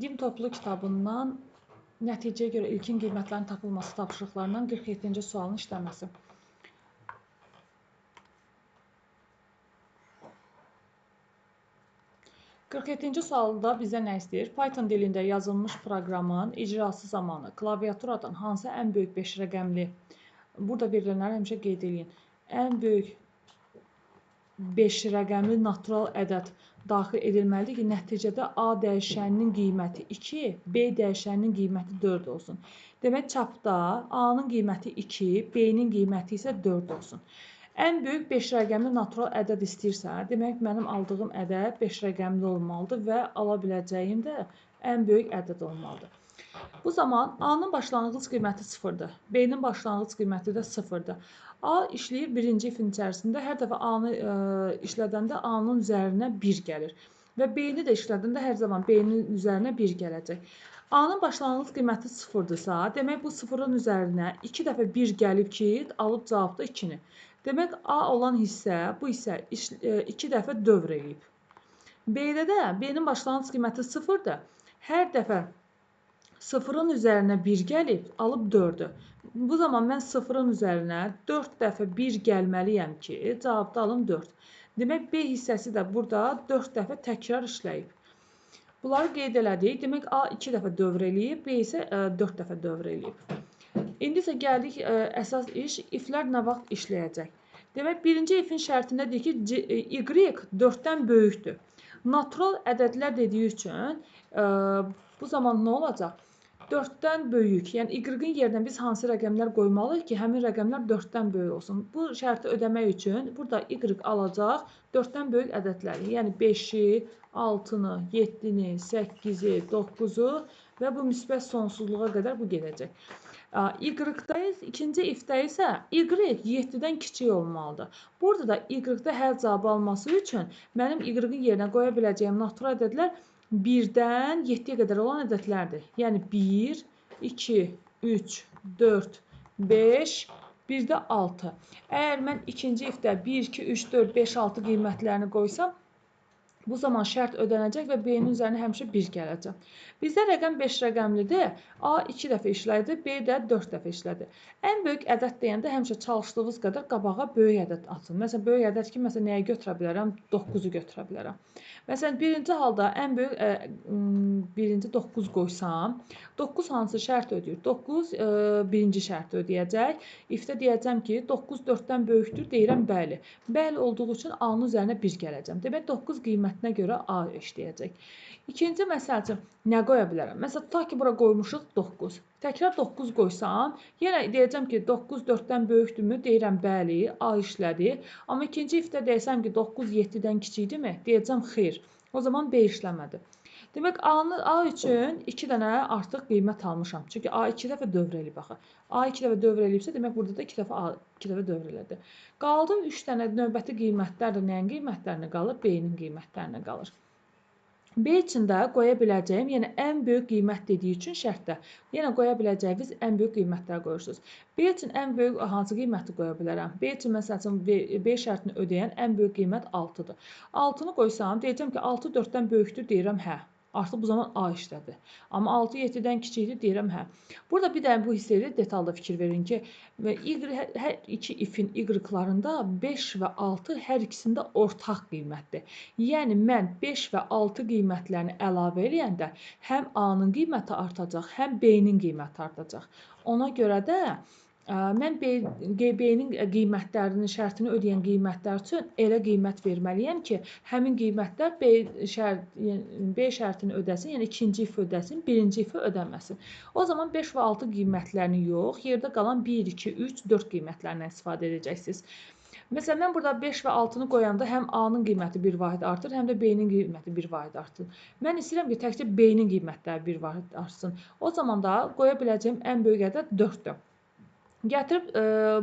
Dim toplu kitabından nəticəyə görə ilkin qiymətlərin tapılması tapşırıqlarından 47-ci sualın işləməsi. 47-ci sualda bizə nə istəyir? Python dilində yazılmış proqramın icrası zamanı klaviaturadan hansı ən böyük 5 rəqəmli, burada verilənləri həmişə qeyd eləyin, ən böyük 5 rəqəmli natural ədəd daxil edilməlidir ki, nəticədə A dəyişəninin qiyməti 2, B dəyişəninin qiyməti 4 olsun. Demək, çapda A-nın qiyməti 2, B-nin qiyməti isə 4 olsun. Ən böyük 5 rəqəmli natural ədəd istəyirsə, demək, mənim aldığım ədəd 5 rəqəmli olmalıdır və ala biləcəyim də ən böyük ədəd olmalıdır. Bu zaman A-nın başlanğıc qiyməti 0-dır, B-nin başlanğıc qiyməti də 0-dır. A işləyir birinci ifin içərisində, hər dəfə A-nı işlədəndə A-nın üzərinə 1 gəlir və B-ni də işlədəndə hər zaman B-nin üzərinə 1 gələcək. A-nın başlanğıc qiyməti 0-dırsa, demək bu 0-ın üzərinə 2 dəfə 1 gəlib ki, alıb cavabda 2-ni. Demək, A olan hissə, bu hissə 2 dəfə dövr eləyib. B-də də B-nin başlanğıc qiyməti 0-dır. Hər dəfə 0-ın üzərinə 1 gəlib, alıb 4-ü. Bu zaman mən 0-ın üzərinə 4 dəfə 1 gəlməliyəm ki, cavabda alım 4. Demək, B hissəsi də burada 4 dəfə təkrar işləyib. Bunları qeyd elədik. Demək, A 2 dəfə dövr eləyib, B isə 4 dəfə dövr eləyib. İndi isə gəldik əsas iş, iflər nə vaxt işləyəcək. Demək, birinci ifin şərtində deyir ki, Y 4-dən böyükdür. Natural ədədlər dediyi üçün bu zaman nə olacaq? 4-dən böyük, yəni Y-in yerinə biz hansı rəqəmlər qoymalıyıq ki, həmin rəqəmlər 4-dən böyük olsun. Bu şərti ödəmək üçün burada Y alacaq 4-dən böyük ədədləri, yəni 5-i, 6-nı, 7-ni, 8-i, 9-u və bu müsbət sonsuzluğa qədər bu gedəcək. Y-da, ikinci if-də isə Y 7-dən kiçik olmalıdır. Burada da Y-da həll cavabı alması üçün mənim Y-in yerinə qoya biləcəyim natural ədədlər 1-dən 7-yə qədər olan ədədlərdir. Yəni 1, 2, 3, 4, 5, bir də 6. Əgər mən ikinci if-də 1, 2, 3, 4, 5, 6 qiymətlərini qoysam, bu zaman şərt ödənəcək və B-nin üzərinə həmişə 1 gələcək. Bizdə rəqəm 5 rəqəmlidir. A 2 dəfə işlədi, B də 4 dəfə işlədi. Ən böyük ədəd deyəndə həmişə çalışdığınız qədər qabağa böyük ədəd atın. Məsələn, böyük ədəd ki, məsələn, nəyi götürə bilərəm? 9-u götürə bilərəm. Məsələn, birinci halda ən böyük birinci 9 qoysam, 9 hansı şərt ödəyir? 9 birinci şərti ödəyəcək. If-də deyəcəm ki, 9 4-dən böyükdür, deyirəm bəli. Bəli olduğu üçün A-nın üzərinə 1 gələcəm. Demək, 9 qiymətinə görə A işləyəcək. İkinci məsəl üçün nə qoya bilərəm? Məsələn, tutaq ki, bura qoymuşuq 9. Təkrar 9 qoysam, yenə deyəcəm ki, 9 4-dən böyükdürmü? Deyirəm, bəli, A işlədi. Amma ikinci if-də deyəsəm ki, 9 7-dən kiçikdirmi? Deyəcəm, xeyr. O zaman B işləmədi. Demək, A üçün 2 dənə artıq qiymət almışam. Çünki A 2 dəfə dövr eləyib axı. A 2 dəfə dövr eləyibsə, demək, burada da 2 dəfə A 2 dəfə dövr elədi. Qaldı 3 dənə növbəti qiymətlər də nəyin qiymətlərinə qalır? B-nin qiymətlərinə qalır. B üçün də qoya biləcəyim, yəni ən böyük qiymət dediyi üçün şərtdə, yenə qoya biləcəyiniz ən böyük qiymətlər qoyursunuz. B üçün ən böyük hansı qiyməti qoya bilərəm? B üçün, məsəl üçün, B şərtini ödəyən ən böyük qiymət 6-dır. 6-nı qoysam, deyəcəm ki, 6 4-dən böyükdür, deyirəm hə. Artıq bu zaman A işlədi. Amma 6 7-dən kiçikdir, deyirəm hə. Burada bir də bu hissəyə detalda fikir verin ki, Y, hər iki ifin Y-larında 5 və 6 hər ikisində ortaq qiymətdir. Yəni, mən 5 və 6 qiymətlərini əlavə eləyəndə həm A-nın qiyməti artacaq, həm B-nin qiyməti artacaq. Ona görə də mən B-nin qiymətlərinin şərtini ödəyən qiymətlər üçün elə qiymət verməliyəm ki, həmin qiymətlər B şərtini ödəsin, yəni ikinci if ödəsin, birinci ifi ödəməsin. O zaman 5 və 6 qiymətlərini yox, yerdə qalan 1, 2, 3, 4 qiymətlərindən istifadə edəcəksiniz. Məsələn, mən burada 5 və 6-nı qoyanda həm A-nın qiyməti bir vahid artır, həm də B-nin qiyməti bir vahid artır. Mən istəyirəm ki, təkcə B-nin qiymətləri bir vahid artsın. O zaman da qoya biləcəyim ən böyük ədəd 4-dür. Gətirib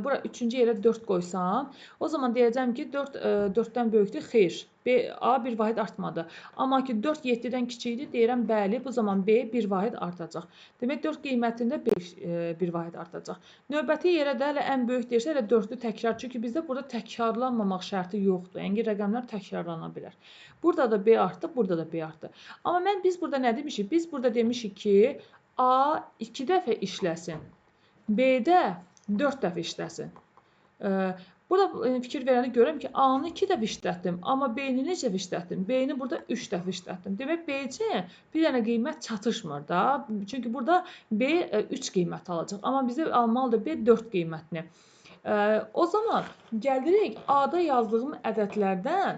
bura 3-cü yerə 4 qoysam, o zaman deyəcəm ki, 4 4-dən böyükdür, xeyr. B, A bir vahid artmadı. Amma ki 4 7-dən kiçikdir, deyirəm bəli, bu zaman B bir vahid artacaq. Demək 4 qiymətində 5 bir vahid artacaq. Növbəti yerə də hələ ən böyük deyirsə, elə 4-ü təkrar. Çünki bizdə burada təkrarlanmamaq şərti yoxdur. Yəni ki, rəqəmlər təkrarlana bilər. Burada da B artdı, burada da B artdı. Amma biz burada nə demişik? Biz burada demişik ki, A 2 dəfə işləsin, B-də 4 dəfə işləsin. Burada fikir verəni görürəm ki, A-nı 2 dəfə işlətdim, amma B-ni necə dəfə işlətdim? B-ni burada 3 dəfə işlətdim. Demək, B üçün bir dənə qiymət çatışmır da. Çünki burada B 3 qiymət alacaq. Amma bizə almalıdır B 4 qiymətini. O zaman gəlirik A-da yazdığım ədədlərdən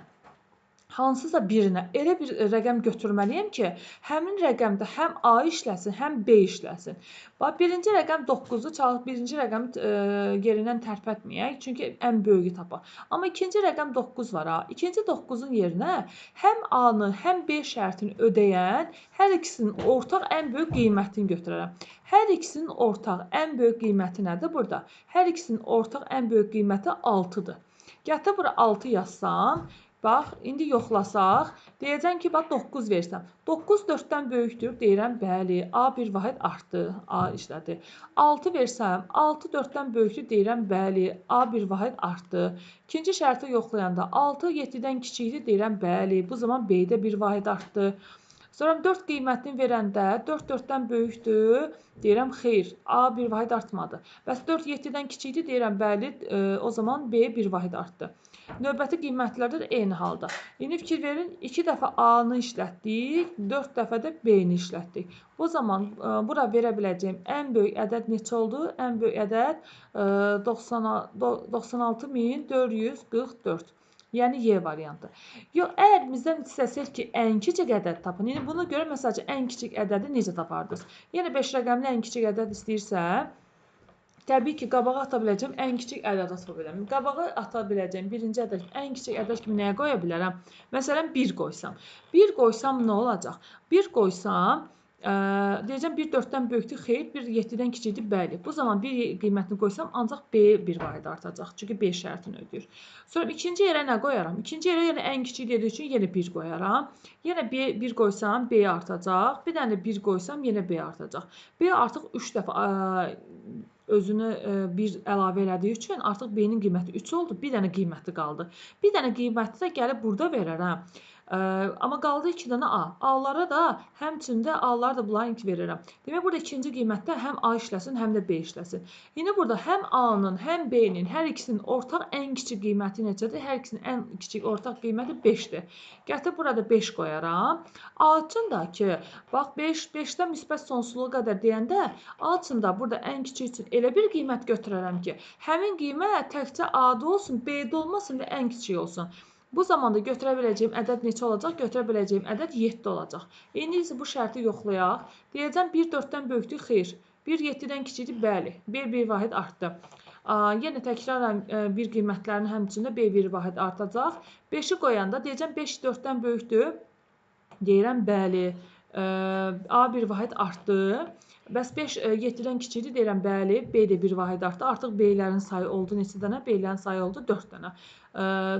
hansısa birinə elə bir rəqəm götürməliyəm ki, həmin rəqəmdə həm A işləsin, həm B işləsin. Bax, birinci rəqəm 9-dur, çalıq birinci rəqəmi yerindən tərpətməyək, çünki ən böyüyü tapaq. Amma ikinci rəqəm 9 var ha. İkinci 9-un yerinə həm A-nı, həm B şərtini ödəyən hər ikisinin ortaq ən böyük qiymətini götürərəm. Hər ikisinin ortaq ən böyük qiyməti nədir burada? Hər ikisinin ortaq ən böyük qiyməti 6-dır. Gətir bura 6 yazsam, bax, indi yoxlasaq, deyəcəm ki, bax, 9 versəm. 9 4-dən böyükdür, deyirəm, bəli, A bir vahid artdı, A işlədi. 6 versəm, 6 4-dən böyükdür, deyirəm, bəli, A bir vahid artdı. İkinci şərti yoxlayanda 6 7-dən kiçikdir, deyirəm, bəli, bu zaman B-də bir vahid artdı. Sonra 4 qiymətini verəndə 4 4-dən böyükdür, deyirəm, xeyr, A bir vahid artmadı. Bəs 4 7-dən kiçikdir, deyirəm, bəli, o zaman B bir vahid artdı. Növbəti qiymətlərdə də eyni halda. İndi fikir verin, 2 dəfə A-nı işlətdik, 4 dəfə də B-ni işlətdik. Bu zaman bura verə biləcəyim ən böyük ədəd neçə oldu? Ən böyük ədəd 96.444. Yəni Y variantı. Yox, əgər bizdən istəsək ki, ən kiçik ədəd tapın. Yəni buna görə məsələn ən kiçik ədədi necə tapardınız? Yəni 5 rəqəmli ən kiçik ədəd istəyirsə, təbii ki, qabağa ata biləcəyim ən kiçik ədəd ata bilərəm. Qabağa ata biləcəyim birinci ədəd, ən kiçik ədəd kimi nəyə qoya bilərəm? Məsələn, 1 qoysam. 1 qoysam nə olacaq? 1 qoysam, deyəcəm 1 4-dən böyükdür, xeyr, 1 7-dən kiçikdir, bəli. Bu zaman 1 qiymətini qoysam, ancaq B bir vahid artacaq. Çünki B şərtini ödəyir. Sonra ikinci yerə nə qoyaram? İkinci yerə yenə ən kiçik dediyi üçün yenə 1 qoyaram. Yenə 1 qoysam, B artacaq. Bir dənə 1 qoysam, yenə B artacaq. B artıq 3 dəfə özünü bir əlavə elədiyi üçün artıq B-nin qiyməti 3 oldu. Bir dənə qiyməti qaldı. Bir dənə qiyməti də gəlib burada verərəm. Amma qaldı 2 dənə A. A-lara da həmçində A-lara da bunların ilk verirəm. Demək, burada ikinci qiymətdə həm A işləsin, həm də B işləsin. İndi burada həm A-nın, həm B-nin hər ikisinin ortaq ən kiçik qiyməti neçədir? Hər ikisinin ən kiçik ortaq qiyməti 5-dir. Gətir burada 5 qoyaram. A üçün də ki, bax 5, 5-dən müsbət sonsuzluğa qədər deyəndə A üçün də burada ən kiçik üçün elə bir qiymət götürərəm ki, həmin qiymət təkcə A-da olsun, B-də olmasın və ən kiçik olsun. Bu zamanda götürə biləcəyim ədəd neçə olacaq? Götürə biləcəyim ədəd 7 olacaq. İndi isə bu şərti yoxlayaq. Deyəcəm 1 4-dən böyükdür, xeyr. 1 7-dən kiçikdir, bəli. 1 bir vahid artdı. Yenə təkrarən bir qiymətlərinin həmçində B bir vahid artacaq. 5-i qoyanda deyəcəm 5 4-dən böyükdür. Deyirəm bəli. A bir vahid artdı. Bəs 5 7-dən kiçikdir, deyirəm bəli, B də bir vahid artdı. Artıq B-lərin sayı oldu neçə dənə? B-lərin sayı oldu 4 dənə.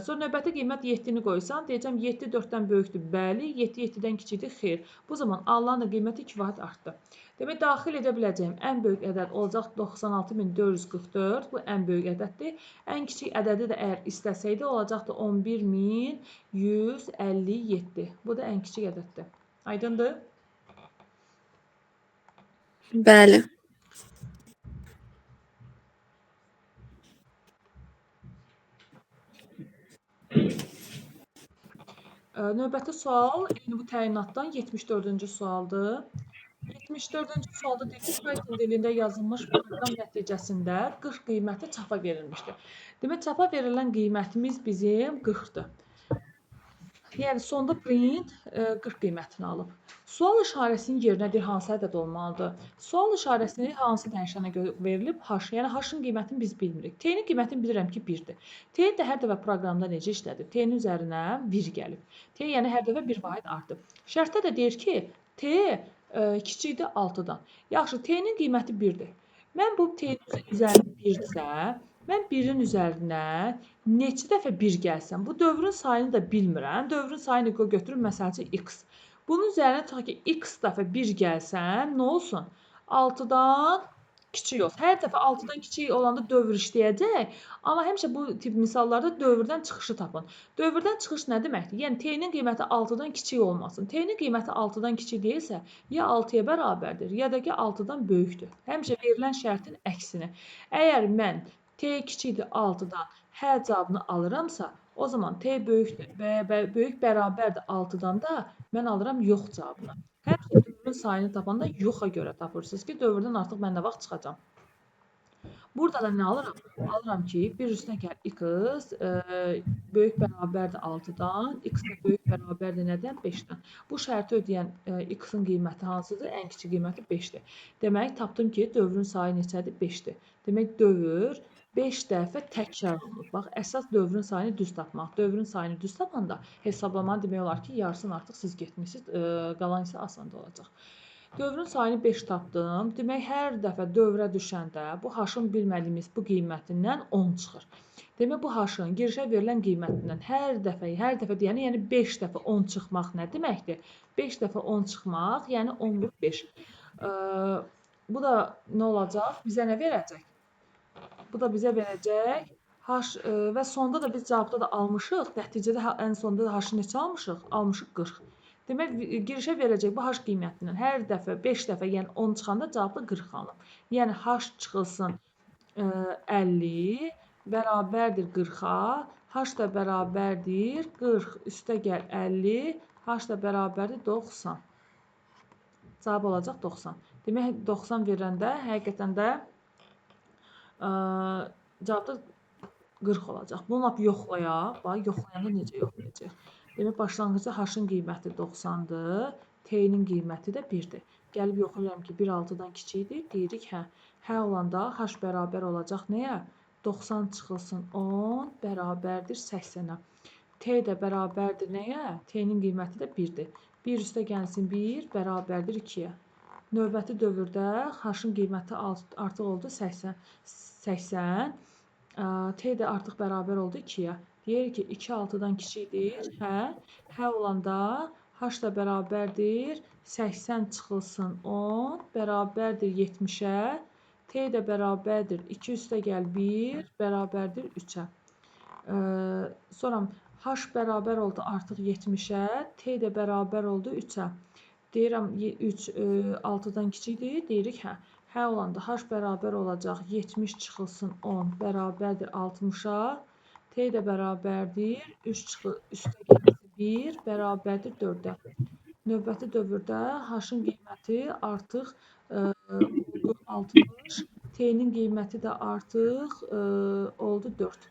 Sonra növbəti qiymət 7-ni qoysan, deyəcəm 7 4-dən böyükdür, bəli, 7 7-dən kiçikdir, xeyr. Bu zaman A-ların da qiyməti 2 vahid artdı. Demək, daxil edə biləcəyim ən böyük ədəd olacaq 96.444. Bu ən böyük ədəddir. Ən kiçik ədədi də əgər istəsəydi olacaqdı 11.157. Bu da ən kiçik ədəddir. Aydındır? Bəli. Növbəti sual eyni bu təyinatdan 74-cü sualdır. 74-cü sualda deyir ki, Python dilində yazılmış proqram nəticəsində 40 qiyməti çapa verilmişdir. Demək, çapa verilən qiymətimiz bizim 40-dır. Yəni, sonda print 40 qiymətini alıb. Sual işarəsinin yerinə deyir, hansı ədəd olmalıdır? Sual işarəsini hansı dəyişənə görə verilib? H. Yəni, H-ın qiymətini biz bilmirik. T-nin qiymətini bilirəm ki, 1-dir. T də hər dəfə proqramda necə işlədi? T-nin üzərinə 1 gəlib. T, yəni, hər dəfə 1 vahid artıb. Şərtdə də deyir ki, T kiçikdir 6-dan. Yaxşı, T-nin qiyməti 1-dir. Mən bu t-nin üzərinə 1-dirsə, mən 1-in üzərinə neçə dəfə 1 gəlsəm, bu dövrün sayını da bilmirəm. Dövrün sayını götürüm, məsəl üçün x. Bunun üzərinə tutaq ki, x dəfə 1 gəlsəm, nə olsun? 6-dan kiçik olsun. Hər dəfə 6-dan kiçik olanda dövr işləyəcək. Amma həmişə bu tip misallarda dövrdən çıxışı tapın. Dövrdən çıxış nə deməkdir? Yəni t-nin qiyməti 6-dan kiçik olmasın. T-nin qiyməti 6-dan kiçik deyilsə, ya 6-ya bərabərdir, ya da ki 6-dan böyükdür. Həmişə verilən şərtin əksini. Əgər mən t kiçikdir 6-dan hə cavabını alıramsa, o zaman t böyükdür, böyük bərabərdir 6-dan da mən alıram yox cavabını. Həmişə dövrün sayını tapanda yoxa görə tapırsınız ki, dövrdən artıq mən nə vaxt çıxacam. Burada da nə alıram? Alıram ki, 1 üstünə gəl x böyük bərabərdir 6-dan, x də böyük bərabərdir nədən? 5-dən. Bu şərti ödəyən x-in qiyməti hansıdır? Ən kiçik qiyməti 5-dir. Demək, tapdım ki, dövrün sayı neçədir? 5-dir. Demək, dövr 5 dəfə təkrar olunur. Bax, əsas dövrün sayını düz tapmaq. Dövrün sayını düz tapanda hesablamanı demək olar ki, yarısını artıq siz getmişsiniz, qalan isə asan da olacaq. Dövrün sayını 5 tapdım. Demək, hər dəfə dövrə düşəndə bu h-ın bilmədiyimiz bu qiymətindən 10 çıxır. Demək, bu h-ın girişə verilən qiymətindən hər dəfə deyəni, yəni 5 dəfə 10 çıxmaq nə deməkdir? 5 dəfə 10 çıxmaq, yəni 10 vur 5. Bu da nə olacaq? Bizə nə verəcək? Bu da bizə verəcək h və sonda da biz cavabda da almışıq. Nəticədə ən sonda da h-ı neçə almışıq? Almışıq 40. Demək, girişə verəcək bu h qiymətindən hər dəfə 5 dəfə, yəni 10 çıxanda cavabda 40 alınıb. Yəni h çıxılsın 50 bərabərdir 40-a, h da bərabərdir 40 üstə gəl 50, h da bərabərdir 90. Cavab olacaq 90. Demək, 90 verəndə həqiqətən də cavabda 40 olacaq. Bunu lap yoxlayaq. Bax, yoxlayanda necə yoxlayacaq? Demək, başlanğıcda h-ın qiyməti 90-dır, t-nin qiyməti də 1-dir. Gəlib yoxlayıram ki, 1 6-dan kiçikdir. Deyirik, hə. Hə olanda h bərabər olacaq nəyə? 90 çıxılsın 10 bərabərdir 80-ə. T də bərabərdir nəyə? T-nin qiyməti də 1-dir. 1 üstə gəlsin 1 bərabərdir 2-yə. Növbəti dövrdə h-ın qiyməti artıq oldu 80, T də artıq bərabər oldu 2-yə. Deyirik ki, 2 6-dan kiçikdir. Hə, hə olanda h da bərabərdir 80 çıxılsın 10 bərabərdir 70-ə. T də bərabərdir 2 üstə gəl 1 bərabərdir 3-ə. Sonra h bərabər oldu artıq 70-ə, T də bərabər oldu 3-ə. Deyirəm 3 6-dan kiçikdir, deyirik hə. Hə olanda h bərabər olacaq 70 çıxılsın 10 bərabərdir 60-a. T də bərabərdir 3 üstə gəlsin 1 bərabərdir 4-ə. Növbəti dövrdə h-ın qiyməti artıq oldu 60, T-nin qiyməti də artıq oldu 4.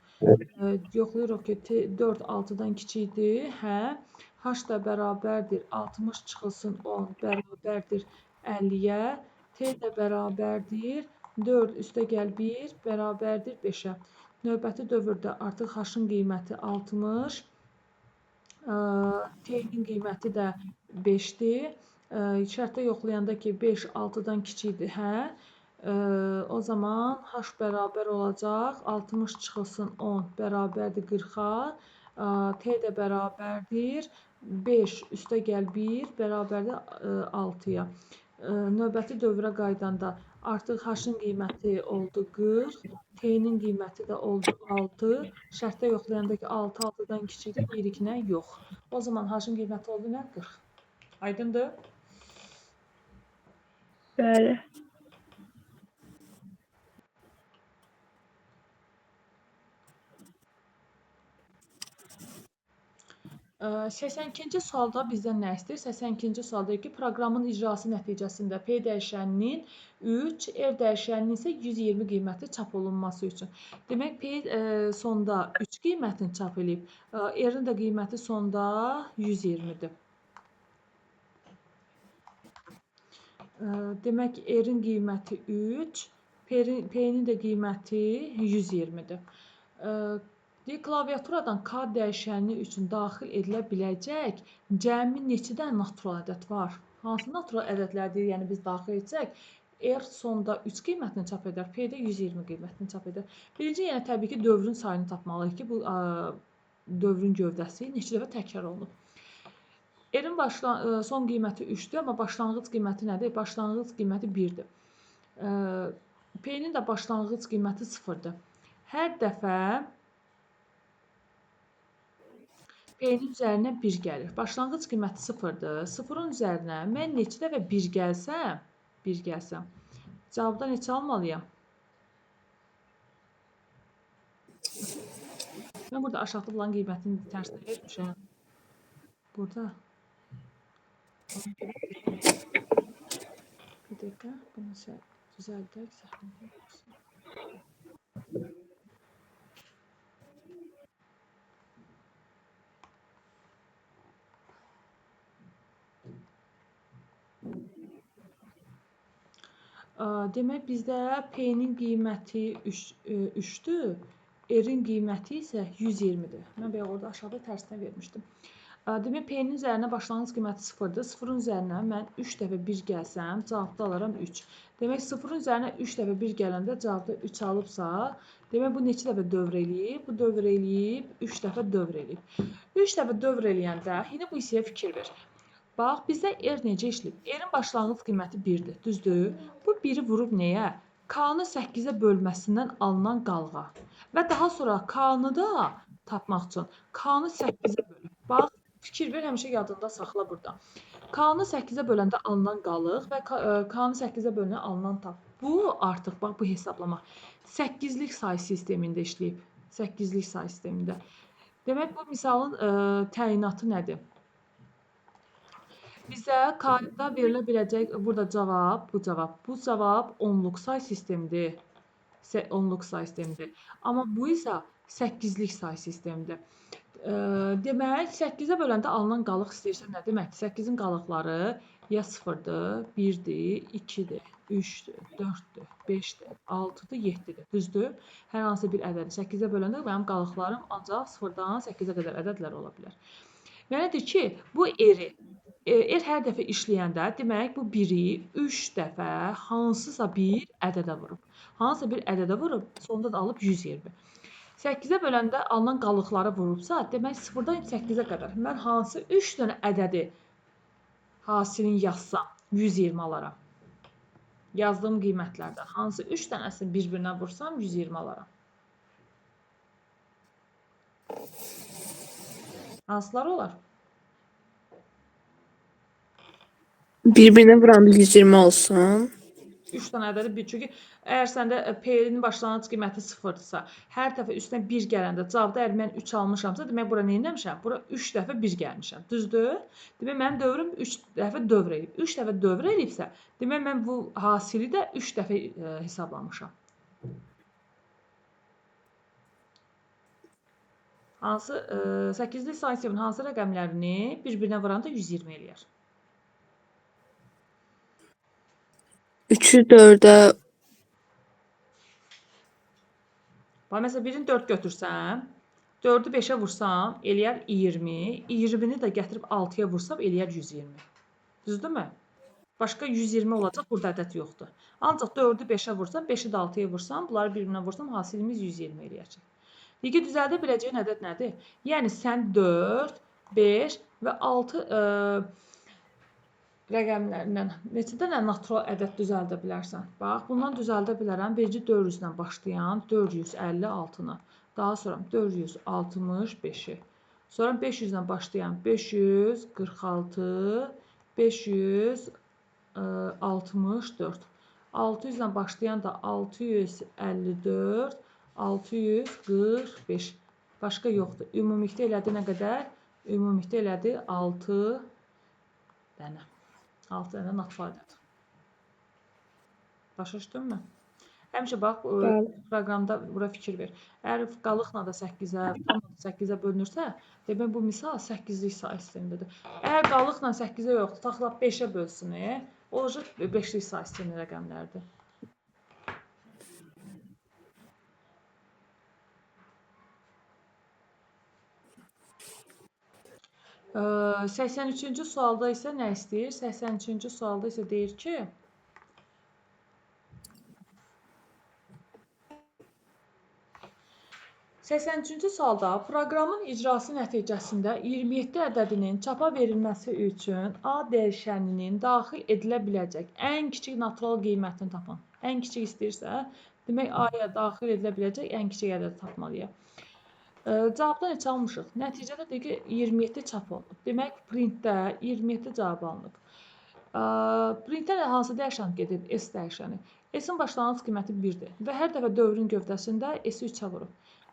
Yoxlayırıq ki, T 4 6-dan kiçikdir, hə. H da bərabərdir 60 çıxılsın 10 bərabərdir 50-yə. T də bərabərdir 4 üstə gəl 1 bərabərdir 5-ə. Növbəti dövrdə artıq h-ın qiyməti 60, T-nin qiyməti də 5-dir. Şərtdə yoxlayanda ki, 5 6-dan kiçikdir, hə. O zaman h bərabər olacaq 60 çıxılsın 10 bərabərdir 40-a. T də bərabərdir 5 üstə gəl 1 bərabərdir 6-ya. Növbəti dövrə qayıdanda artıq h-ın qiyməti oldu 40, T-nin qiyməti də oldu 6. Şərtdə yoxlayanda ki, 6 6-dan kiçikdir, deyirik nə? Yox. O zaman h-ın qiyməti oldu nə? 40. Aydındır? Bəli. 82-ci sualda bizdən nə istəyir? 82-ci sual deyir ki, proqramın icrası nəticəsində P dəyişəninin 3, R dəyişəninin isə 120 qiyməti çap olunması üçün. Demək, P sonda 3 qiymətini çap eləyib, R-in də qiyməti sonda 120-dir. Demək, R-in qiyməti 3, P-nin də qiyməti 120-dir. Deyir, klaviaturadan K dəyişəni üçün daxil edilə biləcək cəmi neçədən natural ədəd var? Hansı natural ədədlər deyir, yəni biz daxil etsək, R sonda 3 qiymətini çap edər, P-də 120 qiymətini çap edər. Birinci, yəni təbii ki, dövrün sayını tapmalıyıq ki, bu dövrün gövdəsi neçə dəfə təkrar olunub. R-in son qiyməti 3-dür, amma başlanğıc qiyməti nədir? Başlanğıc qiyməti 1-dir. P-nin də başlanğıc qiyməti 0-dır. Hər dəfə P-nin üzərinə 1 gəlir. Başlanğıc qiyməti 0-dır. 0-ın üzərinə mən neçə dəfə 1 gəlsəm, 1 gəlsəm, cavabda neçə almalıyam? Mən burada aşağıda bulan qiymətini tərsinə vermişəm. Burada. Bir dəqiqə, bunu düzəldək. Zəhmət olmasa. Demək, bizdə P-nin qiyməti 3-dür, R-in qiyməti isə 120-dir. Mən bayaq orada aşağıda tərsinə vermişdim. Demək, P-nin üzərinə başlanğıc qiyməti 0-dır. 0-ın üzərinə mən 3 dəfə 1 gəlsəm, cavabda alaram 3. Demək, 0-ın üzərinə 3 dəfə 1 gələndə cavabda 3 alıbsa, demək, bu neçə dəfə dövr eləyib? Bu dövr eləyib, 3 dəfə dövr eləyib. 3 dəfə dövr eləyəndə, indi bu hissəyə fikir ver. Bax, bizdə R necə işləyib? R-in başlanğıc qiyməti 1-dir, düzdür? Bu 1-i vurub nəyə? K-nı 8-ə bölməsindən alınan qalığa. Və daha sonra K-nı da tapmaq üçün K-nı 8-ə bölüb. Bax, fikir ver, həmişə yadında saxla burada. K-nı 8-ə böləndə alınan qalıq və K-nı 8-ə bölənə alınan tab. Bu artıq, bax, bu hesablama 8-lik say sistemində işləyib. 8-lik say sistemində. Demək, bu misalın təyinatı nədir? Bizə K-da verilə biləcək burada cavab, bu cavab. Bu cavab onluq say sistemidir. Onluq say sistemidir. Amma bu isə 8-lik say sistemidir. Demək, 8-ə böləndə alınan qalıq istəyirsə nə deməkdir? 8-in qalıqları ya 0-dır, 1-dir, 2-dir, 3-dür, 4-dür, 5-dir, 6-dır, 7-dir. Düzdür? Hər hansı bir ədədi 8-ə böləndə mənim qalıqlarım ancaq 0-dan 8-ə qədər ədədlər ola bilər. Mənadır ki, bu R-i, R hər dəfə işləyəndə, demək, bu 1-i 3 dəfə hansısa bir ədədə vurub. Hansısa bir ədədə vurub, sonda da alıb 120. 8-ə böləndə alınan qalıqları vurubsa, demək, 0-dan 8-ə qədər mən hansı 3 dənə ədədi hasilini yazsam, 120 alaram. Yazdığım qiymətlərdən hansı 3 dənəsini bir-birinə vursam, 120 alaram. Hansılar olar? Bir-birinə vuranda 120 olsun. 3 dənə ədədi bir. Çünki əgər səndə P-nin başlanğıc qiyməti 0-dırsa, hər dəfə üstünə 1 gələndə cavabda əgər mən 3 almışamsa, demək bura nə etmişəm? Bura 3 dəfə 1 gəlmişəm. Düzdür? Demək mənim dövrüm 3 dəfə dövr eləyib. 3 dəfə dövr eləyibsə, demək mən bu hasili də 3 dəfə hesablamışam. Hansı 8-lik say sisteminin hansı rəqəmlərini bir-birinə vuranda 120 eləyər? 3-ü 4-ə. Bax, məsələn, birini 4 götürsəm, 4-ü 5-ə vursam, eləyər 20. 20-ni də gətirib 6-ya vursam, eləyər 120. Düzdürmü? Başqa 120 olacaq, burada ədəd yoxdur. Ancaq 4-ü 5-ə vursam, 5-i də 6-ya vursam, bunları bir-birinə vursam, hasilimiz 120 eləyəcək. Deyir ki, düzəldə biləcəyin ədəd nədir? Yəni, sən 4, 5 və 6 rəqəmlərindən neçə dənə natural ədəd düzəldə bilərsən? Bax, bundan düzəldə bilərəm. Birinci 400-dən başlayan 456-nı. Daha sonra 465-i. Sonra 500-dən başlayan 546, 564. 600-dən başlayan da 654, 645. Başqa yoxdur. Ümumilikdə elədi nə qədər? Ümumilikdə elədi 6 dənə. 6 dənə natural ədəd. Başa düşdünmü? Həmişə bax, proqramda bura fikir ver. Əgər qalıqla da 8-ə, tamla da 8-ə bölünürsə, demək bu misal 8-lik say sistemidir. Əgər qalıqla 8-ə yox, tutaq lap 5-ə bölsün, olacaq 5-lik say sistemi rəqəmlərdir. 83-cü sualda isə nə istəyir? 83-cü sualda isə deyir ki, 83-cü sualda proqramın icrası nəticəsində 27 ədədinin çapa verilməsi üçün A dəyişəninin daxil edilə biləcək ən kiçik natural qiymətini tapın. Ən kiçik istəyirsə, demək A-ya daxil edilə biləcək ən kiçik ədədi tapmalıyıq. Cavabda neçə almışıq? Nəticədə deyir ki, 27 çap olunub. Demək, printdə 27 cavab alınıb. Printdə hansı dəyişən gedir? S dəyişəni. S-in başlanğıc qiyməti 1-dir və hər dəfə dövrün gövdəsində S-i 3-ə vurub.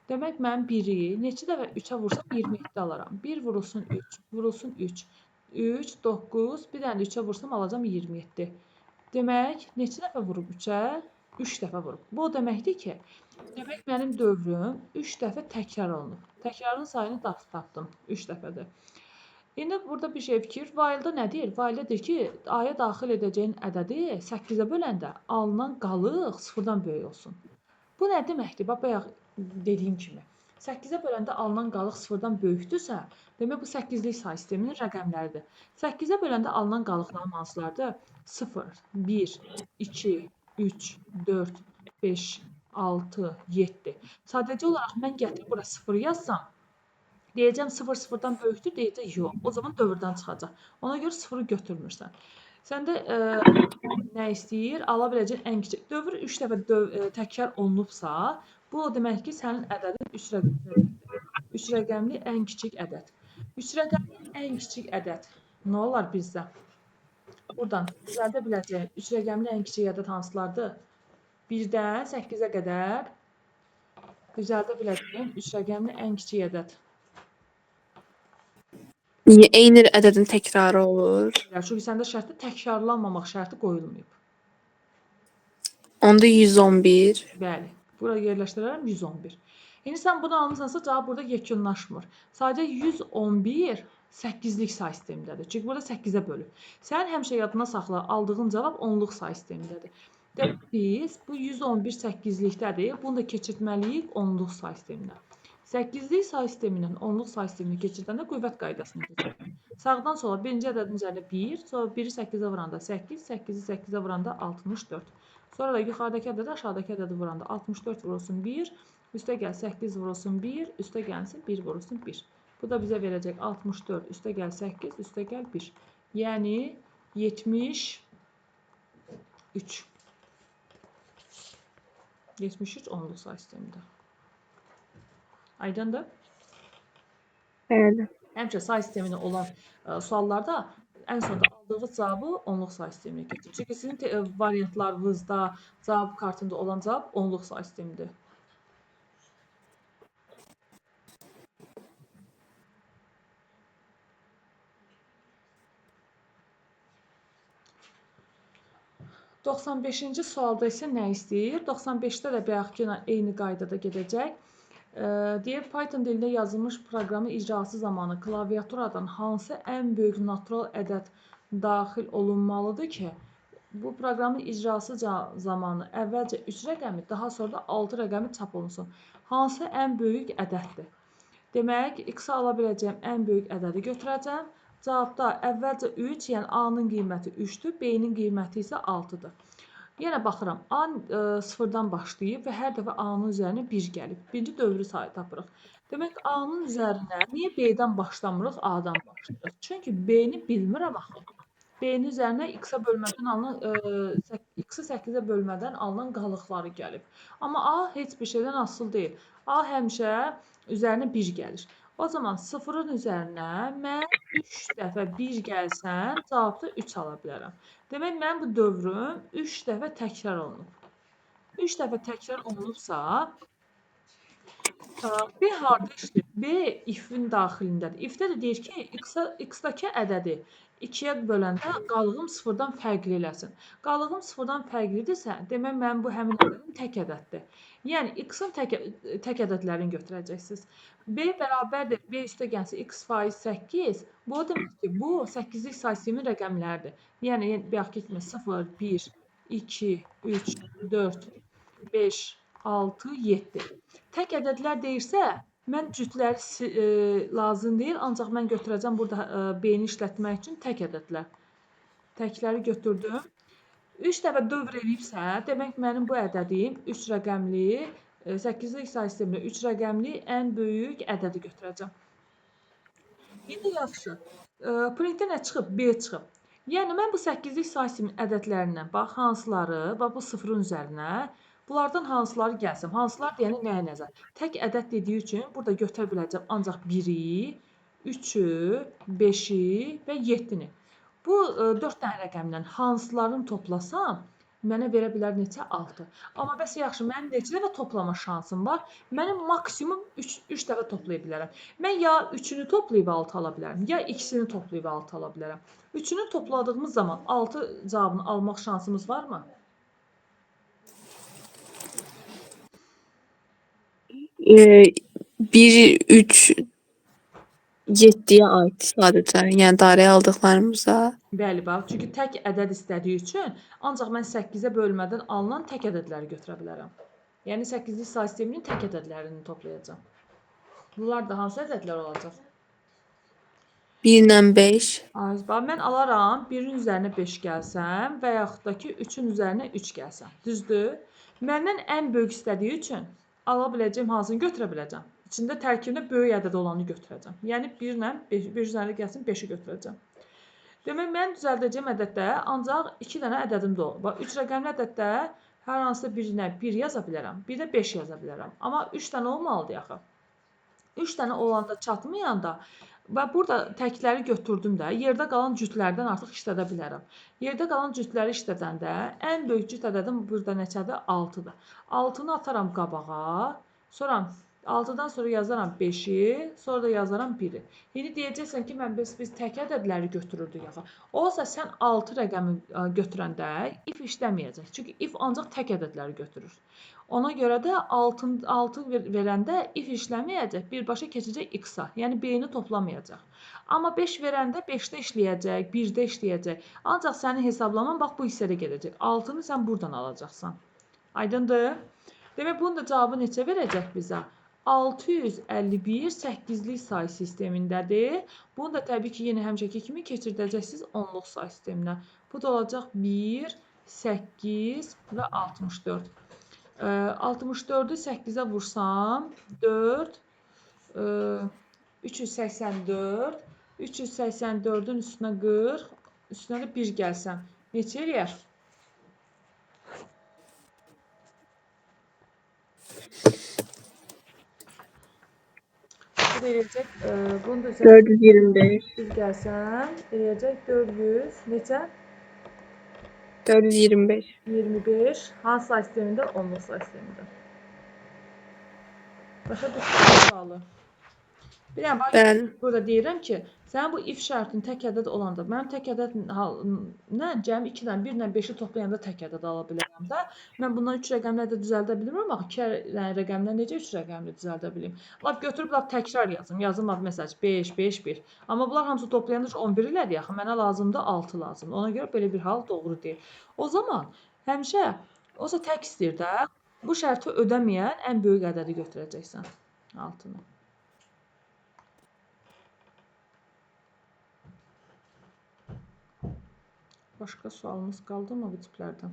Demək, mən 1-i neçə dəfə 3-ə vursam 27 alaram. 1 vurulsun 3, vurulsun 3, 3, 9, bir dənə də 3-ə vursam alacam 27. Demək, neçə dəfə vurub 3-ə? 3 dəfə vurub. Bu o deməkdir ki, demək mənim dövrüm 3 dəfə təkrar olunub. Təkrarın sayını tapdım, 3 dəfədir. İndi burada bir şey fikir. While-da nə deyir? While-da deyir ki, A-ya daxil edəcəyin ədədi 8-ə böləndə alınan qalıq 0-dan böyük olsun. Bu nə deməkdir? Bax, bayaq dediyim kimi. 8-ə böləndə alınan qalıq 0-dan böyükdürsə, demək bu 8-lik say sisteminin rəqəmləridir. 8-ə böləndə alınan qalıqların hansılardır? 0, 1, 2, 3, 4, 5, 6, 7. Sadəcə olaraq mən gətirib bura 0 yazsam, deyəcəm 0 0-dan böyükdür, deyəcək yox. O zaman dövrdən çıxacaq. Ona görə 0-ı götürmürsən. Səndə nə istəyir? Ala biləcəyin ən kiçik. Dövr 3 dəfə təkrar olunubsa, bu o demək ki, sənin ədədin 3 rəqəmlidir. 3 rəqəmli ən kiçik ədəd. 3 rəqəmli ən kiçik ədəd. Nə olar bizdə? Buradan düzəldə biləcəyin 3 rəqəmli ən kiçik ədəd hansılardır? 1-dən 8-ə qədər düzəldə biləcəyin 3 rəqəmli ən kiçik ədəd. Niyə eyni ədədin təkrarı olur? Çünki səndə şərtdə təkrarlanmamaq şərti qoyulmayıb. Onda 111. Bəli. Bura yerləşdirərəm 111. İndi sən bunu almısansa cavab burada yekunlaşmır. Sadəcə 111 8-lik say sistemindədir. Çünki burada 8-ə bölüb. Sən həmişə yadına saxla, aldığın cavab 10-luq say sistemindədir. Demək biz bu 111 8-likdədir. Bunu da keçirtməliyik 10-luq say sisteminə. 8-lik say sistemindən 10-luq say sisteminə keçirdəndə qüvvət qaydasını keçiririk. Sağdan sola birinci ədədin üzərində 1, sonra 1-i 8-ə vuranda 8, 8-i 8-ə vuranda 64. Sonra da yuxarıdakı ədədi aşağıdakı ədədi vuranda 64 vurulsun 1, üstə gəl 8 vurulsun 1, üstə gəlsin 1 vurulsun 1. Bu da bizə verəcək 64, üstə gəl 8, üstə gəl 1. Yəni 73. 73 onluq say sistemində. Aydındır? Bəli. Həmişə say sistemində olan suallarda ən sonda aldığınız cavabı onluq say sisteminə keçir. Çünki sizin variantlarınızda, cavab kartında olan cavab onluq say sistemidir. ...95-ci sualda isə nə istəyir? 95-də də bayaqki ilə eyni qaydada gedəcək. Deyir, Python dilində yazılmış proqramın icrası zamanı klaviaturadan hansı ən böyük natural ədəd daxil olunmalıdır ki, bu proqramın icrası zamanı əvvəlcə 3 rəqəmi, daha sonra da 6 rəqəmi çap olunsun. Hansı ən böyük ədəddir? Demək, x-a ala biləcəyim ən böyük ədədi götürəcəm. Cavabda əvvəlcə 3, yəni A-nın qiyməti 3-dür, B-nin qiyməti isə 6-dır. Yenə baxıram, A sıfırdan başlayıb və hər dəfə A-nın üzərinə 1 gəlib. Birinci dövrü sayı tapırıq. Demək, A-nın üzərinə niyə B-dən başlamırıq, A-dan başlayırıq? Çünki B-ni bilmirəm axı. B-nin üzərinə X-a bölmədən alınan, X-i 8-ə bölmədən alınan qalıqları gəlib. Amma A heç bir şeydən asılı deyil. A həmişə üzərinə 1 gəlir. O zaman 0-ın üzərinə mən 3 dəfə 1 gəlsəm, cavabda 3 ala bilərəm. Demək, mənim bu dövrüm 3 dəfə təkrar olunub. 3 dəfə təkrar olunubsa, B harda işləyir? B if-in daxilindədir. If-də də deyir ki, x-dakı ədədi 2-yə böləndə qalığım sıfırdan fərqli eləsin. Qalığım sıfırdan fərqlidirsə, demək, mənim bu həmin ədədim tək ədəddir. Yəni, x-in tək ədədlərini götürəcəksiniz. B bərabərdir, B üstə gəlsə x faiz 8. Bu o demək ki, bu 8-lik say sistemin rəqəmləridir. Yəni, bayaqki kimi 0, 1, 2, 3, 4, 5, 6, 7. Tək ədədlər deyirsə, mən cütləri lazım deyil, ancaq mən götürəcəm burada B-ni işlətmək üçün tək ədədlər. Təkləri götürdüm. 3 dəfə dövr eləyibsə, demək mənim bu ədədim 3 rəqəmli 8-lik say sistemində 3 rəqəmli ən böyük ədədi götürəcəm. İndi yaxşı. Printdə nə çıxıb? B çıxıb. Yəni, mən bu 8-lik say sisteminin ədədlərindən, bax, hansıları, bax, bu sıfırın üzərinə, bunlardan hansıları gəlsin? Hansılar deyəndə nəyə nəzər? Tək ədəd dediyi üçün burada götürə biləcəm ancaq 1-i, 3-ü, 5-i və 7-ni. Bu 4 dənə rəqəmdən hansılarını toplasam, mənə verə bilər neçə? 6. Amma bəs yaxşı, mənim neçə dəfə toplama şansım var? Mənim maksimum 3 dəfə toplaya bilərəm. Mən ya 3-ünü toplayıb 6 ala bilərəm, ya 2-sini toplayıb 6 ala bilərəm. 3-ünü topladığımız zaman 6 cavabını almaq şansımız varmı? 1, 3, 7-yə aid sadəcə. Yəni dairəyə aldıqlarımıza. Bəli, bax. Çünki tək ədəd istədiyi üçün ancaq mən 8-ə bölmədən alınan tək ədədləri götürə bilərəm. Yəni 8-lik say sisteminin tək ədədlərini toplayacağam. Bunlar da hansı ədədlər olacaq? 1 ilə 5. Ay, bax, mən alaram 1-in üzərinə 5 gəlsəm və yaxud da ki 3-ün üzərinə 3 gəlsəm. Düzdür? Məndən ən böyük istədiyi üçün ala biləcəyim hansını götürə biləcəm? İçində tərkibində böyük ədəd olanı götürəcəm. Yəni 1 ilə 5, 1 üzərinə gəlsin 5-i götürəcəm. Demək, mən düzəldəcəyim ədəddə ancaq 2 dənə ədədim də olur. Bax, 3 rəqəmli ədəddə hər hansısa birinə 1 yaza bilərəm, bir də 5 yaza bilərəm. Amma 3 dənə olmalıdır axı. 3 dənə olanda çatmayanda və burada təkləri götürdüm də, yerdə qalan cütlərdən artıq işlədə bilərəm. Yerdə qalan cütləri işlədəndə ən böyük cüt ədədim burada neçədir? 6-dır. 6-nı ataram qabağa, sonra 6-dan sonra yazaram 5-i, sonra da yazaram 1-i. İndi deyəcəksən ki, biz tək ədədləri götürürdük axı. Olsa sən 6 rəqəmi götürəndə if işləməyəcək. Çünki if ancaq tək ədədləri götürür. Ona görə də 6 verəndə if işləməyəcək, birbaşa keçəcək x-a, yəni b-ni toplamayacaq. Amma 5 verəndə 5-də işləyəcək, 1-də işləyəcək. Ancaq sənin hesablaman bax bu hissədə gedəcək. 6-nı sən buradan alacaqsan. Aydındır? Demək, bunun da cavabı neçə verəcək bizə? 651 8-lik say sistemindədir. Bunu da təbii ki, yenə həmişəki kimi keçirdəcəksiniz 10-luq say sisteminə. Bu da olacaq 1, 8 və 64. 64-ü 8-ə vursam 4, 384, 384-ün üstünə 40, üstünə də 1 gəlsəm. Neçə eləyər? Bu da eləyəcək, bunu da üzərinə 425. 1 gəlsəm, eləyəcək 400, neçə? 425. 25. Hansı say sistemində? 10-luq say sistemində. Başa düşdün sualı? Bir dənə bax, Bəli. burada deyirəm ki, sənin bu if şərtin tək ədəd olanda, mənim tək ədəd nə cəmi 2 ilə 1 ilə 5-i toplayanda tək ədəd ala bilərəm də. Mən bundan 3 rəqəmli ədəd düzəldə bilmirəm, axı 2 rəqəmdən necə 3 rəqəmli düzəldə bilim? Lap götürüb lap təkrar yazım. Yazım lap məsəl 5, 5, 1. Amma bunlar hamısı toplayanda 11 elədir axı. Mənə lazımdır 6 lazımdır. Ona görə belə bir hal doğru deyil. O zaman həmişə olsa tək istəyir də, bu şərti ödəməyən ən böyük ədədi götürəcəksən. 6-nı. Başqa sualımız qaldı mı bu tiplərdən?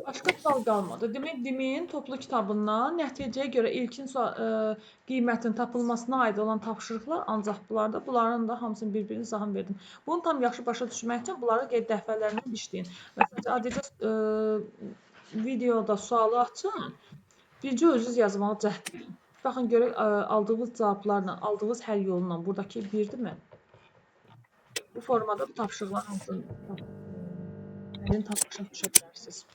Başqa sual qalmadı. Demək, DİMİN toplu kitabından nəticəyə görə ilkin qiymətin tapılmasına aid olan tapşırıqlar ancaq bunlarda, bunların da hamısını bir-birini izahını verdim. Bunu tam yaxşı başa düşmək üçün bunları qeyd dəfələrlə işləyin. Məsələn, adicə videoda sualı açın, bircə özünüz yazmağa cəhd edin. Baxın, görək aldığınız cavablarla, aldığınız həll yoluyla buradakı birdirmi? Bu formada bu tapşırıqların hamısını başa düşə bilərsiniz.